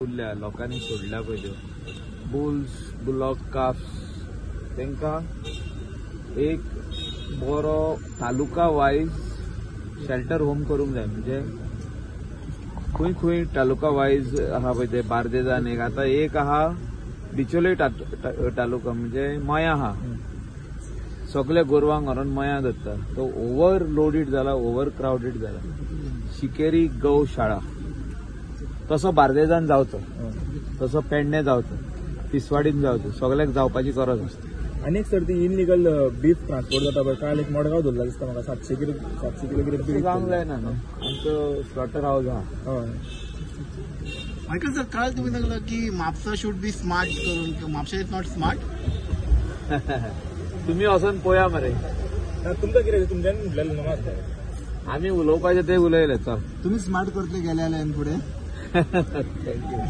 उरल्या लोकांनी सोडल्या पळय त्यो बुल्स, बुलॉक काफ्स, तांकां एक बरो तालुका वायज शेल्टर होम करूंक जाय. म्हणजे खंय खंय तालुका वायज आहा पळय ते, बार्देजान एक, आतां एक आहा बिचोले तालुका, म्हणजे मया आहा, सगल्या गोरवांक व्हरोन मया दवरता. तो ओव्हर लोडीड जाला, ओव्हर क्रावडीड जाला. शिकेरी गौशाळा तसो बार्देजान जावचो, तसो पेडणे जावचो, तिसवाडीन जावचो, सगल्याक जावपाची गरज आसता. आनी एक सर, ती इनलिगल बीफ ट्रान्सपोर्ट जाता पळय, काल एक मडगांव धरला दिसता म्हाका, 700 किलो कितें बीफ. जावंक जायना न्हू, आमचो स्लॉटर हावज आहा. हय. मायकल सर, काल तुम्ही सांगलं की म्हापसा should be smart करून, म्हापसा is not smart? तुम्ही वचोन पळया मरे. ना, तुमकां कितें, तुमच्यानी म्हटलेलें न्हू मात. आमी उलोवपाचें ते उलयले, चल. तुम्ही स्मार्ट करतले गेले जाल्यार पुढे. Thank you.